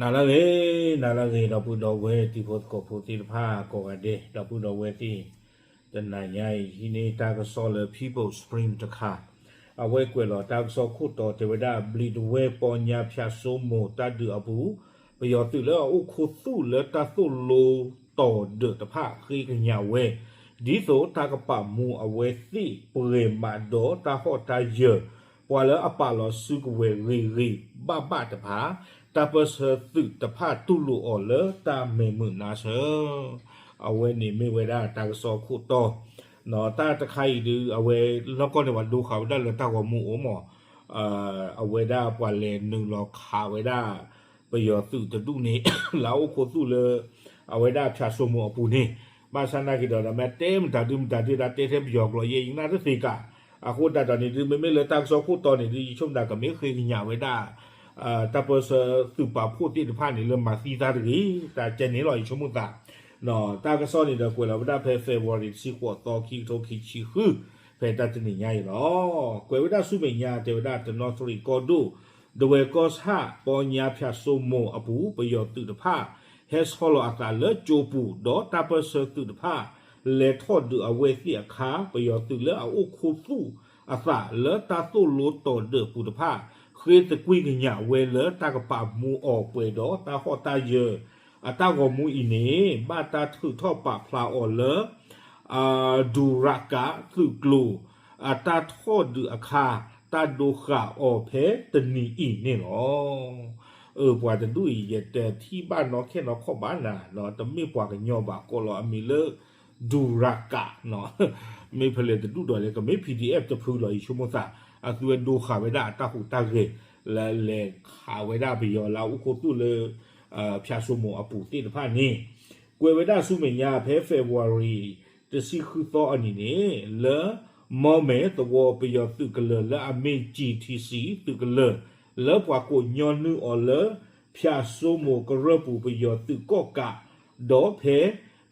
နၤလၢအဂ့ၤ, နၤလၢအဂ့ၤ ဒီပုၢ်ဒီဝဲၢ်တံၤဖိသကိးဖိသ့ၣ်တဖၣ်ကိးဂၤဒဲး, ဒီပုၢ်ဒီဝဲၢ်သ့ၣ်, တနၤညါအံၤ ဟံးန့ၢ်တၢ်ကစီၣ်လၢ People's Spring တခါ, အဝဲကွဲးလီၤတၢ်ကစီၣ်ခိၣ်တီတဲဝဲဒၣ် ဘျံးဒဝဲၢ်ပီညါဖၠၣ်စိမိၤတၢ်ဒုးအပူၤ, ပယီၤသုးလၢအအိၣ်ခူသူၣ်လၢတၢ်သိၣ်လိ တီၢ်ဒၢးတဖၣ်ဃ့ကညးဝဲ, ဒ်သိးတၢ်ကပာ်မူအဝဲသ့ၣ်ပှဲၤမးဒီးတၢ်ဟီၣ်တၢ်ယၢၤ, ပှၤလၢအပာ်လီၤစုကဝဲၤဂ့ၤဂ့ၤဘၣ်ဘၣ်တဖၣ်, တၢ်ပၢၢ်ဆၢသုးတဖၣ်တူၢ်လိာ်အီၤလၢတၢ်မဲာ်မုာ်နါဆၢ, အဝဲန့ၣ်မ့ၢ်ဝဲဒၣ်တၢ်ကစီၣ်ခိၣ်တီ, တၢ်တခါအံၤဒုး အဝဲလီၢ်ကီၢ်န့ၣ်ပှၤဒိဃာ်ဝဲဒၣ်လၢတၢ်ဂီၤမူအိၣ်မး, အဝဲဒၣ်ပှၤလဲၤနုာ်လီၤခးဝဲဒၣ် ပယီၤသုးတဒူၣ်န့ၣ် လၢအအိၣ်ခူသူၣ်လၢ အဝဲဒၣ်ဖၠၣ်စိမိၤအပူၤန့ၣ်, ဘၣ်ဆၣ်နာ်က့ၤဒီး ဒီးမ့ၢ်တဲမတၤဒုမတၤဒု ဒၣ်တဲထဲပယီၤကျိာ်ယဲ ယနၢ်တသ့ကၤ, အဃိဒၣ်ဒီးန့ၣ်ဒုး မ့မ့ၢ်လၢတၢ်ကစီၣ်ခိၣ်တီန့ၣ်ဒုး ယဆိကမိၣ်ကမ့ၢ်ဃ့ကညးဝဲဒၣ် တၢ်ပၢၢ်ဆၢသုးပာ်ဖှိၣ်သ့ၣ်တဖၣ်န့ၣ် လၢမၤသံသးတဂ့ၤ, တၢ်ကဲန့ၣ်လီၤ ယဆိကမိၣ်သး, တၢ်ကစီၣ်န့ၣ်ဒီးကွဲးလီၤဝဲဒၣ်ဖဲ February တဆံဃိးသီ ခံကထိခံဆံဃု, ဖဲတၢ်တနံၤညါအံၤလီၤ. ကွဲးဝဲဒၣ်ဆူမဲာ်ညါတဲဝဲဒၣ် တနီသရံၣ်ကီၢ်ဒိၣ် ဒဝဲၢ်ကီၢ်ဆၣ် ပီညါဖၠၣ်စိမိၤအပူၤ ပယီၤသုးတဖၣ် ဟဲဆီလီၤအသးလၢကၠိပူၤ ဒီးတၢ်ပၢၢ်ဆၢသုးတဖၣ် လဲၤထီၣ်ဒုးအဝဲသ့ၣ်အခါ ပယီၤသုးလၢအအိၣ်ခူသူၣ်အသးလၢတၢ်သိၣ်လိတီၢ်ဒၢးပူၤတဖၣ် ဃ့သကွံၢ်ကညးဝဲလၢတၢ်ကပာ်မူအီၤပှဲၤဒီးတၢ်ဟီၣ်တၢ်ယၢၤ, အတၢ်ဂီၤမူအံၤန့ၣ် ဘၣ်တၢ်ထုးထီၣ်ပာ်ဖျါအီၤလၢ ဒူရၤကးသုးကျိၤ အတၢ်ထီၣ်ဒုးအခါ တၢ်ဒိဃာ်အီၤဖဲတနံၤအံၤန့ၣ်လီၤ. အၢ ပှၤတဒူၣ်အံၤ ယတထံၣ်ဘၣ်နီၢ်ခဲနီၢ်ခီၣ်ဘၣ်နၤ, တမ့ၢ်ပှၤကညီဘၣ် ကိးလီၤအမံၤလၢ ဒူရၤကး, မ့ၢ်ဖဲလဲၣ်တဒူၣ်ဒီးလဲၣ် ကမ့ၢ် PDF တဖုလီၤ ယဆိကမိၣ်သး, အသုဝဲဒိဃာ်ဝဲဒၣ်အတၢ်ဟူးတၢ်ဂဲၤ လၢလဲၤခးဝဲဒၣ်ပယီၤလၢအအိၣ်ခူသူၣ်လၢ ဖၠၣ်စိမိၤအပူၤသ့ၣ်တဖၣ်န့ၣ်, ကွဲးဝဲဒၣ်ဆူမဲာ်ညါဖဲ February တဆံဃုသီအနံၤန့ၣ် လၢ မီၢ်မဲၢ်သဝီပယီၤသုးကလၢၤလၢအမ့ၢ် GTC သုးကလၢၤ လၢပှၤကိးညီနုၢ်အီၤလၢ ဖၠၣ်စိမိၤကရၢၢ်ပူၤပယီၤသုးကီၣ်ကး, ဒီးဖဲ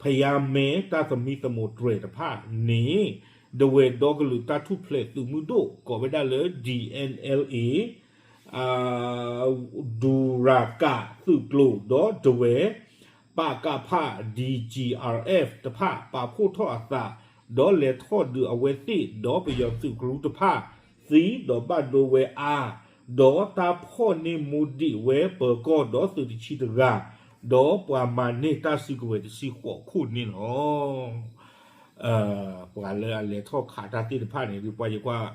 ဖယါမဲတၢ်သမံသမိးတြဲၤတဖၣ်န့ၣ် ဒဝဲၢ်ဒီကလုာ်တၢ်ထူၣ်ဖျဲးသုးမုၢ်ဒိၣ် ကိးဝဲဒၣ်လၢ DNLA ဒူရၤကးသုးကျိၤ ဒီးဒဝဲၢ် ပကဖ DGRF တဖၣ် ပာ်ဖှိၣ်ထီၣ်အသး ဒီးလဲၤထီၣ်ဒုးအဝဲသ့ၣ် ဒီးပယီၤသုးကရူၢ်တဖၣ် သံဒီးဘၣ်ဒိဝဲအါ, ဒီးတၢ်ဖီၣ်န့ၢ်မူဒံးဝဲပၢၤကီၢ်ဒီးသုးတဆံတဂၤ, ဒီးပှၤမၤန့ၢ်တၢ်စုကဝဲၤတဆံဃိးခိၣ်န့ၣ်လီၤ. ပှၤလၢအလဲၤထီၣ်ခးတၢ်သ့ၣ်တဖၣ်န့ၣ် ဒုးပှၤယကွၢ်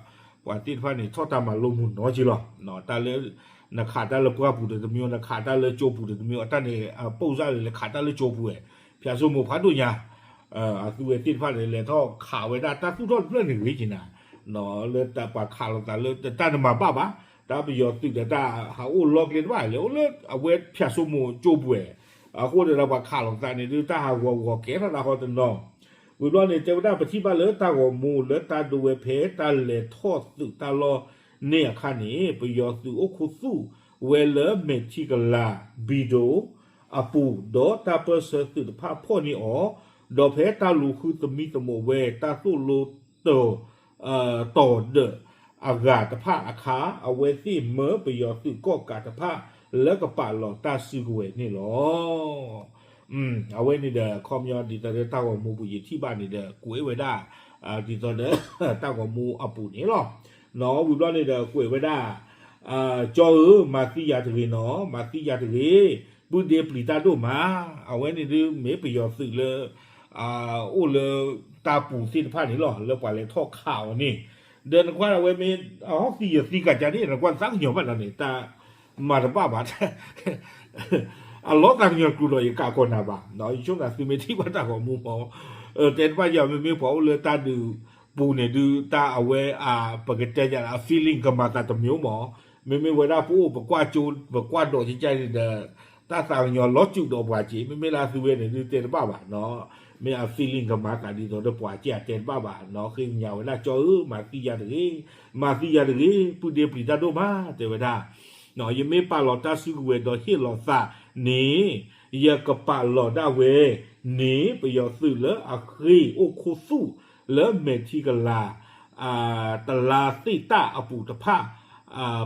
ပှၤသ့ၣ်တဖၣ်န့ၣ် ထီၣ်တၢ်မၤလိမုာ်နီၤက့လီၤ. တၢ်လၢ နခးတၢ်လၢပှၢ်ပူၤတမံၤ, နခးတၢ်လၢကၠိပူၤတမံၤ, အတၢ်န့ၣ် ပိၢ်စၢ်လၢလဲၤခးတၢ်လၢကၠိပူၤဝဲ, ဖၠၣ်စိမိၤဖးဒိၣ်ညါ, အသုဝဲသ့ၣ်တဖၣ်န့ၣ် လဲၤထီၣ်ခးဝဲဒၣ်တၢ်သူၣ်ထီၣ်တဖျၢၣ်န့ၣ်ဂ့ၤက့ၤနၤ, လၢတၢ်ပှၤခးလိာ်သးလၢတၢ်တမၤဘၣ်ဘၣ်, တၢ်ပယီၤသုးဒီးတၢ်ဟးအိၣ်လီၢ်ကျဲတဘၣ် လဲၤအိၣ်လၢအဝဲဖၠၣ်စိမိၤကၠိပူၤဝဲ, အဃိန့ၣ်ဒီးပှၤခးလိာ်သးန့ၣ်ဒုး တၢ်ဟးဂီၤဂီၤကဲထီၣ်တၢ်ဃီတနီၤ ဝံၤဘျီန့ၣ် တဲဝဲဒၣ်ပထံၣ်ဘၣ်လၢတၢ်ဂီၤမူလၢတၢ်ဒိဝဲဖဲတၢ်လဲၤထီၣ်သုးတၢ်လီၢ်န့ၣ်အခါန့ၣ် ပယီၤသုးအိၣ်ခူသူၣ်ဝဲလၢမဲာ်ထံကလၤ ဘံၣ်ဒိၣ် အပူၤ ဒီးတၢ်ပၢၢ်ဆၢသုးတဖၣ်ဖီၣ်န့ၢ်အီၤ, ဒီးဖဲတၢ်လူၤဃုသမံသမိးဝဲတၢ်သိၣ်လိတီၢ် တီၢ်ဒၢးအဂၤတဖၣ်အခါ အဝဲသ့ၣ်မၢပယီၤသုးကီၣ်ကးတဖၣ်လၢကပာ်လီၤတၢ်စုကဝဲၤန့ၣ်လီၤ. အဝဲန့ၣ်ဒီး ခီပညီဒ်သိးဒီးတၢ်ဂီၤမူပူၤယထံၣ်ဘၣ်န့ၣ်ဒီး ကွဲးဝဲဒၣ် ဒ်သိးဒီး တၢ်ဂီၤမူအပူၤန့ၣ်လီၤ. နီၢ်ဝံၤဘျီန့ၣ်ဒီးကွဲးဝဲဒၣ် ကၠီဧၢ မၤသံယၤတဂ့ၤနီၤ, မၤသံယၤတဂ့ၤ, ပုၢ်ဒ့ပျံၤတၢ်ဒိၣ်မး, အဝဲန့ၣ်ဒုးမ့ၢ်ပယီၤသုးလၢ အိၣ်လၢတၢ်ပူၤသ့ၣ်တဖၣ်န့ၣ်လီၤ လၢပှၤလဲၤထီၣ်ခးအီၤန့ၣ်, ဒီးနကွၢ်အဝဲမ့ၢ် အဟီၣ်သံယသံကးကါန့ၣ် နကွၢ်သးကညီၤဘၣ်ဒီးန့ၣ် တၢ်မၤတဘၣ်ဘၣ် အလီၤသးကညီၤကျိၤဒီးယကးကီၢ်နၤဘၣ်, ယဆိကမိၣ်သုမ့ၢ်ထံၣ်ဘၣ်တၢ်ဂီၤမူမး, တဲတဘၣ်ယၤ မ့မ့ၢ်ပှၤအိၣ်လၢတၢ်ဒုးပူၤန့ၣ်ဒုး တၢ်အဝဲ ပကတဲယၤ အ feeling ကမၤသးတမျိုးမး, မ့မ့ၢ်ဝဲဒၣ်ပအိၣ်ပကွၢ်ကၠိ ပကွၢ်ဒိးကကါန့ၣ်ဒီး တၢ်သးကညီၤလီၤစုာ်ဒီးပှၤက့ၤ, မ့မ့ၢ်လၢအသုဝဲန့ၣ်ဒုးတဲတဘၣ်ဘၣ်နီၤ, မ့ၢ်အ feeling ကမၤသးဒ်သိးဒီးပှၤက့ၤအတဲတဘၣ်ဘၣ်နီၤ, ဃ့ကညးဝဲဒၣ်ကၠီဧၢ မၤသံယၤတဂ့ၤ, မၤသံယၤတဂ့ၤ, ပုၢ်ဒ့ပျံၤတၢ်ဒိၣ်မး တဲဝဲဒၣ် ယမ့ၢ်ပာ်လီၤတၢ်စုကဝဲၤဒီးဟ့ၣ်လီၤသးန့ၣ် ယကပာ်လီၤဒၣ်ဝဲန့ၣ် ပယီၤသုးလၢအဃ့ၢ်အိၣ်ခူသူၣ်လၢမဲာ်ထံကလၤ တလါသ့ၣ်တၢ်အပူၤတဖၣ်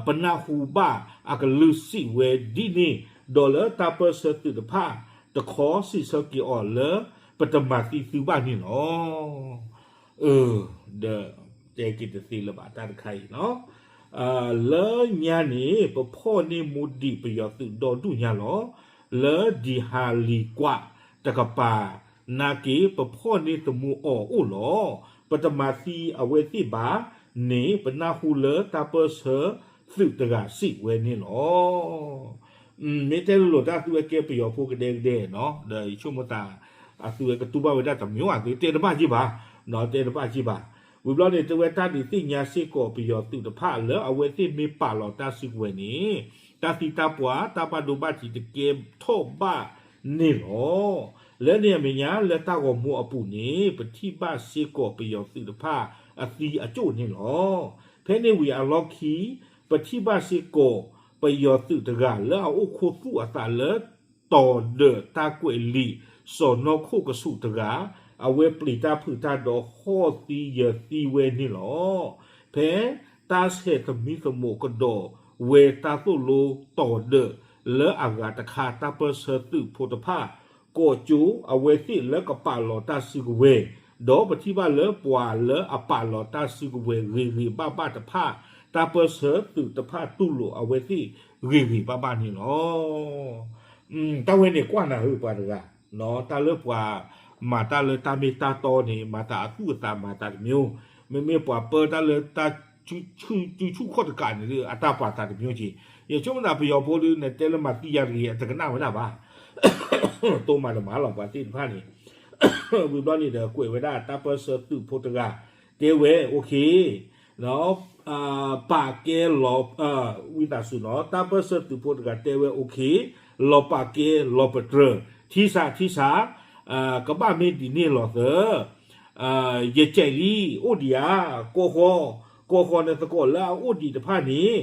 ပနၢ်ဟူဘၣ်အကလုၢ်စံးဝဲဒ်န့ၣ် ဒီးလၢတၢ်ပၢၢ်ဆၢသုးတဖၣ်တခီ စံးဆၢက့ၤအီၤလၢ ပတမၤသံသုဘၣ်န့ၣ်လီၤ. အၢ ဒီး တဲက့ၤတသ့လၢၤဘၣ်တၢ်တခါအံၤနီၤ. လၢညါန့ၣ် ပဖီၣ်န့ၢ်မူဒံးပယီၤသုးဒီဒူၣ်ညါလီၤ. လၢဒံဟါလံၤကွးတကပၤ နာ်က့ ပဖီၣ်န့ၢ်သမူအီၤအိၣ်လီၤ. ပတမၤသံအဝဲသ့ၣ်ဘၣ်န့ၣ် ပနၢ်ဟူလၢတၢ်ပၢၢ်ဆၢသုးတဂၤစံးဝဲန့ၣ်လီၤ. မ့ၢ်တဲလိၤလိၤတၢ်သုဝဲကဲပယီၤဖိကဒဲကဒဲနီၤ, ဒီးယဆိကမိၣ်သး အသုဝဲကတူၢ်ဘၣ်ဝဲဒၣ်တမံၤ အသုတဲတဘၣ်က့ၤဘၣ်, တဲတဘၣ်က့ၤဘၣ်. ဝံၤဘျီန့ၣ် တဲဝဲတၢ်ဒုးသ့ၣ်ညါစ့ၢ်ကီးပယီၤသုးတဖၣ်လၢအဝဲသ့ၣ်မ့ၢ်ပာ်လီၤတၢ်စုကဝဲၤန့ၣ် တၢ်သံတၢ်ပှၢ် တၢ်ဘၣ်ဒိဘၣ်ထံးတကဲထီၣ်ဘၣ်န့ၣ်လီၤ. လၢန့ၣ်အမဲာ်ညါ လၢတၢ်ဂီၤမူအပူၤန့ၣ် ပထံၣ်ဘၣ်စ့ၢ်ကီးပယီၤသုးတဖၣ်အသံအကၠိၣ်န့ၣ်လီၤ. ဖဲန့ၣ်ဝံၤအလီၢ်ခံ ပထံၣ်ဘၣ်စ့ၢ်ကီးပယီၤသုးတဂၤလၢအအိၣ်ခိးသူၣ်အသးလၢ တီၤဒၢးတၢ်ကွဲးလံာ် စီၤနီၢ်ခိၣ်ကဆူးတဂၤ အဝဲပျံၤတၢ်ဖုးတၢ်ဒီးဟီၣ်သံယၢၤသံဝဲန့ၣ်လီၤ. ဖဲတၢ်ဆဲးသမံသမိးကဒီးဝဲတၢ်သိၣ်လိတီၤဒၢးလၢအဂၤတခါ တၢ်ပၢၢ်ဆၢသုးဖိတဖၣ် ကိးကၠိအဝဲသ့ၣ်လၢကပာ်လီၤတၢ်စုကဝဲၤ, ဒီးပထံၣ်ဘၣ်လၢပှၤလၢအပာ်လီၤတၢ်စုကဝဲၤဂ့ၤဂ့ၤဘၣ်ဘၣ်တဖၣ် တၢ်ပၢၢ်ဆၢသုးတဖၣ်တူၢ်လိာ်အဝဲသ့ၣ်ဂ့ၤဂ့ၤဘၣ်ဘၣ်န့ၣ်လီၤ. တၢ်ဝဲန့ၣ်ကွၢ်နၤဧၢပှၤတဂၤ, တၢ်လၢပှၤမၤတၢ်လၢတၢ်မ့ၢ်တၢ်တီန့ၣ် မၤသးအသူၣ်အသးမၤသးတမျိုး, မ့မ့ၢ်ပှၤပၢတၢ်လၢတၢ် စုဆူၣ်ခီၣ်တကးန့ၣ် အတၢ်ပာ်သးတမျိုးက့ၤ. ယဆိကမိၣ်သးပယီၤဖိဒုး နတဲလၢမၤသံယၤတဂ့ၤ အတကနၣ်ဝဲဒၣ်ဘၣ်. တိမၤတမၤလီၤပှၤသ့ၣ်တဖၣ်န့ၣ် ဝံၤဘျီန့ၣ်ဒီးကွဲးဝဲဒၣ်တၢ်ပၢၢ်ဆၢသုးဖိတဂၤ တဲဝဲ okay ပာ်ကဲလီၤ ဝံသးစူၤနီၤ တၢ်ပၢၢ်ဆၢသုးဖိတဂၤတဲဝဲ okay လီၤပာ်ကဲလီၤပတြၢၤ ထံဆးထံဆး ကဘၣ်မ့ၢ်ဒ်န့ၣ်လီၤသၢ ယကဲးလံ အိၣ်ဒံးဧါ ကိးဃီ, ကိးဃီန့ၣ်သကိးလၢအအိၣ်ဒံးတဖၣ်န့ၣ်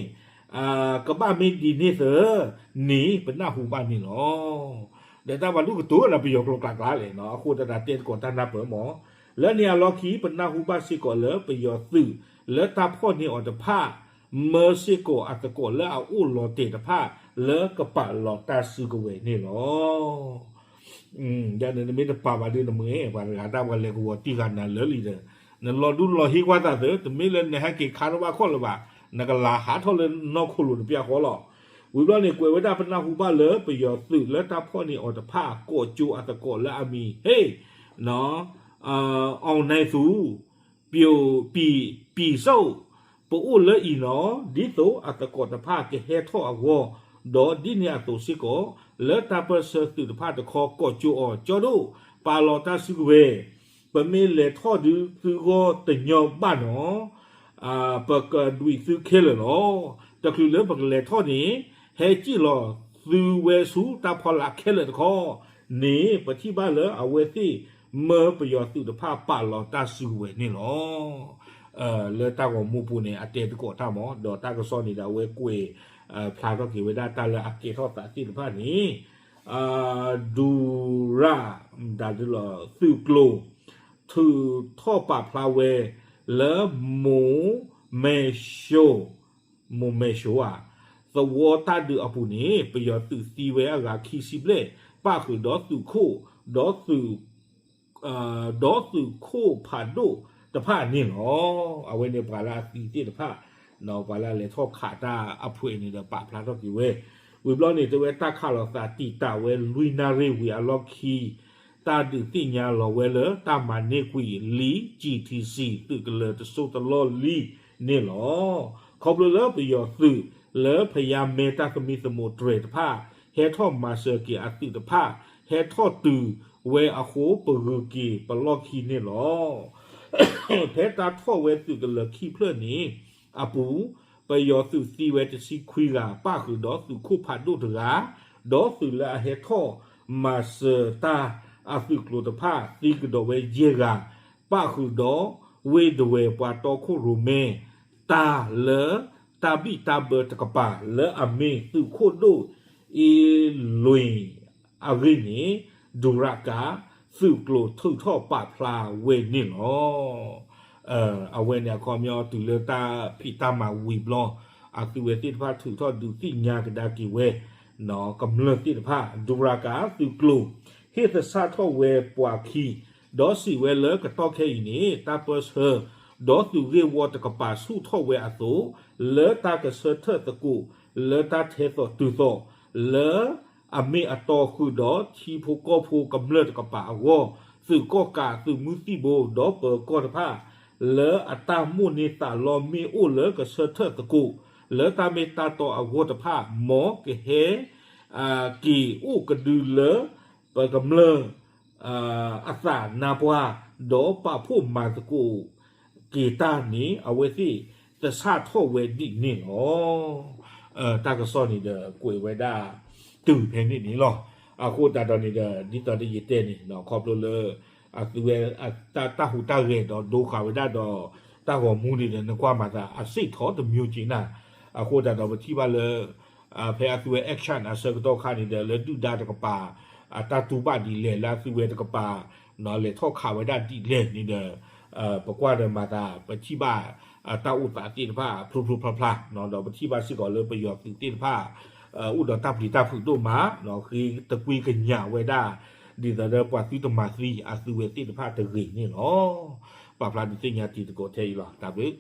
ကဘၣ်မ့ၢ်ဒ်န့ၣ်သၢ န့ၣ်ပနၢ်ဟူဘၣ်န့ၣ်လီၤ. ဒီးတၢ်ပှၤဒိၣ်ကတိၤလၢပယီၤကျိၤကျါကျါလဲၣ်နီၤ အဃိသတးတဲသကိးတၢ်နၢ်ပၢၢ်မး. လၢန့ၣ်အလီၢ်ခံ ပနၢ်ဟူဘၣ်စ့ၢ်ကီးလၢပယီၤသုး လၢတၢ်ဖီၣ်န့ၢ်အီၤတဖၣ် မၢစ့ၢ်ကီးအသကိးလၢအအိၣ်လီၤတဲာ်တဖၣ် လၢကပာ်လီၤတၢ်စုကဝဲၤန့ၣ်လီၤ. ဒီးနမ့ၢ်တပာ်ဘၣ်ဒုးနမ့ၢ် ပှၤတဂၤတၢ်ပှၤလဲၤကဝီၤတံၢ်ဂၤနၤလၢလံဒီး နလီၤဒူလီၤဟ့ၣ်ကွၢ်သးသၢ တမ့ၢ်လၢနဟဲက့ၤခါထီၣ်ဘၣ်ခီၣ်လၢၤဘၣ်, နကလၤဟးထီၣ်လၢနီၢ်ခိလိၤတပျၢ်ဃီလီၤ. ဝံၤဘျီန့ၣ် ကွဲးဝဲဒၣ်ပနၢ်ဟူဘၣ်လၢပယီၤသုးလၢတၢ်ဖီၣ်န့ၢ်အီၤတဖၣ် ကိးကၠိအသကိးလၢအမံၤ ဟ့ၣ် နီၤ အီၣ်နဲသူ ပံး ပံးစိၣ် ပအိၣ်လၢအံၤနီၤ ဒ်သိးအသကိးတဖၣ်ကဟဲထီၣ်အဂီၢ်, ဒီးဒ်န့ၣ်အသိးစ့ၢ်ကီး လၢတၢ်ပၢၢ်ဆၢသုးတဖၣ်တခီ ကိးကၠိအီၤ ကၠီဒိၣ် ပာ်လီၤတၢ်စုကဝဲၤ, ပမ့ၢ်လဲၤထီၣ်ဒုးသုဂီၢ်တညီဘၣ်နီၤ ပကဒွံးသုခဲလၢာ်လီၤ. တချုးလၢပကလဲၤထီၣ်န့ၣ် ဟဲစံၣ်လီၤသုဝဲဆူတၢ်ဖီလာ်ခဲလၢာ်တခီန့ၣ် ပထံၣ်ဘၣ်လၢအဝဲသ့ၣ်မၢပယီၤသုးတဖၣ်ပာ်လီၤတၢ်စုကဝဲၤန့ၣ်လီၤ. လၢတၢ်ဂီၤမူပူၤန့ၣ် အတဲသကိးတၢ်မး ဒီးတၢ်ကစီၣ်န့ၣ်ဒီးအဝဲကွဲး ဖျါထီၣ်က့ၤဝဲဒၣ်တၢ်လၢအကဲထီၣ်သးသ့ၣ်တဖၣ်န့ၣ် ဒူရၣ် ဒၣ်ဒုလီၤ သုးကျိၤ ထုးထီၣ်ပာ်ဖျါဝဲ လၢ မိၢ်မဲၢ်ၡိ မိၢ်မဲၢ်ၡိဧါ သဝီတၢ်ဒုးအပူၤန့ၣ် ပယီၤသုးသံဝဲအဂၤခံဆံဘျဲၣ် ပၣ်ဃုာ်ဒီးသုးခိၣ် ဒီးသုး ဒီးသုးခိၣ်ဖးဒိၣ်တဖၣ်န့ၣ်လီၤ. အဝဲန့ၣ်ပှၤလၢအသံသ့ၣ်တဖၣ် ပှၤလၢအလဲၤထီၣ်ခးတၢ်အဖှဲးန့ၣ်ဒီးပာ်ဖျါထီၣ်က့ၤဝဲ ဝံၤဘျီန့ၣ် တဲဝဲတၢ်ခးလိာ်သးတံာ်တာ်ဝဲလွံၢ်နၣ်ရံၣ်ဝံၤအလီၢ်ခံ တၢ်ဒုးသ့ၣ်ညါလီၤဝဲလၢတၢ်မၤန့ၢ်ကွံာ်လံ GTC သုးကလၢၤတစိၢ်တလီၢ်လံန့ၣ်လီၤ. ခီဖျိလၢပယီၤသုးလၢဖယါမဲတၢ်သမံသမိးတြဲၤတဖၣ် ဟဲထီၣ်မၤစၢၤက့ၤအသုးတဖၣ် ဟဲထီၣ်တုၤဝဲအဃိ ပဂုၤက့ၤပလီၢ်ခံန့ၣ်လီၤ. ဖဲတၢ်ထီၣ်ဝဲသုးကလၢၤခံဖျၢၣ်န့ၣ်အပူၤ ပယီၤသုးသံဝဲတဆံခွံဂၤ ပၣ်ဃုာ်ဒီးသုးခိၣ်ဖးဒိၣ်တဂၤ ဒီးသုးလၢအဟဲထီၣ်မၤစၢၤတၢ်အသုးကျိၤတဖၣ် သံကဒီးဝဲယဲၢ်ဂၤ ပၣ်ဃုာ်ဒီးဝ့ၢ်ဒဝဲၢ်ပှၤတီခိၣ်ရိၣ်မဲ တၢ်လၢတၢ်ဘံၣ်တၢ်ဘၢတကပၤ လၢအမ့ၢ်သုးခိၣ်ဒိၣ်အ့လွံၢ်အဂ့ၢ်န့ၣ် ဒူရၣ်ကၤ သုးကျိၤထုးထီၣ်ပာ်ဖျါဝဲန့ၣ်လီၤ. အဝဲန့ၣ်အခီပညီတုၤလၢတၢ်ဖံးတၢ်မၤဝံၤဘျီ အသုးဝဲသ့ၣ်တဖၣ်ထုးထီၣ်ဒုးသ့ၣ်ညါကဒါက့ၤဝဲ ကမျၢၢ်သ့ၣ်တဖၣ် ဒူရၤကၤသုးကျိၤ ဟ့ၣ်သဆၣ်ထီၣ်ဝဲပှၤခံ, ဒီးစံးဝဲလၢကတီၢ်ခဲအံၤန့ၣ် တၢ်ပၢဆှၢ ဒီးသုးဂ့ၢ်ဝီတကပၤဆူၣ်ထီၣ်ဝဲအသိး, လၢတၢ်ကဆၢထၢၣ်သကိး လၢတၢ်ထဲသိးတုၤသိး လၢ အမ့ၢ်အတီဃုာ်ဒီးထံဖိကီၢ်ဖိကမျၢၢ်တကပၤအဂီၢ်, သုးကီၣ်ကးသုးမုၢ်သံၣ်ဘိဒီးပၢၤကီၢ်တဖၣ် လၢအတၢ်မိၣ်န့ၢ်သးလီမ့ၢ်အိၣ်လၢကဆၢထၢၣ်သကိး လၢတၢ်မ့ၢ်တၢ်တီအဂီၢ်တဖၣ် မ်ကဟဲ က့ၤအိၣ်ကဒုလၢ ပကမျၢၢ် အသးနါပှၢ် ဒီးပာ်ဖှိၣ်မၤသကိးက့ၤတၢ်န့ၣ် အဝဲသ့ၣ်သဆၣ်ထီၣ်ဝဲဒ်န့ၣ်လီၤ. တၢ်ကစီၣ်န့ၣ်ဒီးကွဲးဝဲဒၣ် တုၤဖဲန့ၣ်န့ၣ်လီၤ. အဃိသတးဒီးန့ၣ်ဒီး ဒ်သိးဒီးယတဲန့ၣ် ခီဖျိလၢ အသုဝဲ တၢ်ဟူးတၢ်ဂဲၤဒီးဒိဃာ်ဝဲဒၣ်ဒီး တၢ်ဂီၤမူန့ၣ်ဒီး နကွၢ်မၤသးအစ့ၣ်ထီၣ်တမံၤက့ၤနၤ, အဃိသတးဒီးပထံၣ်ဘၣ်လၢ ဖဲအသုဝဲ action အဆၢကတီၢ်ခါန့ၣ်ဒီး လၢဒုၣ်ဒါတကပၤ အတၢ်တူၢ်ဘၣ်ဒ်လဲၣ် လၢအသုဝဲတကပၤ လဲၤထီၣ်ခးဝဲဒၣ်ဒ်လဲၣ်န့ၣ်ဒီး ပကွၢ်ဒီးမၤသး ပထံၣ်ဘၣ် တၢ်အိၣ်သးသ့ၣ်တဖၣ် ဖျိဖျိဖျါဖျါ ဒီးပထံၣ်ဘၣ်စ့ၢ်ကီးလၢပယီၤသုးသ့ၣ်တဖၣ် အိၣ်ဒီးတၢ်ပျံၤတၢ်ဖုးဒိၣ်မး ဃ့တကွံကညးဝဲဒၣ် ဒ်သိးဒီးပှၤသုတမၤသံအသုဝဲသ့ၣ်တဖၣ်တဂ့ၤန့ၣ်လီၤ. ပာ်ဖျါဒုးသ့ၣ်ညါတံၤသကိးထဲအံၤလီၤ. တၢ်ဘျုး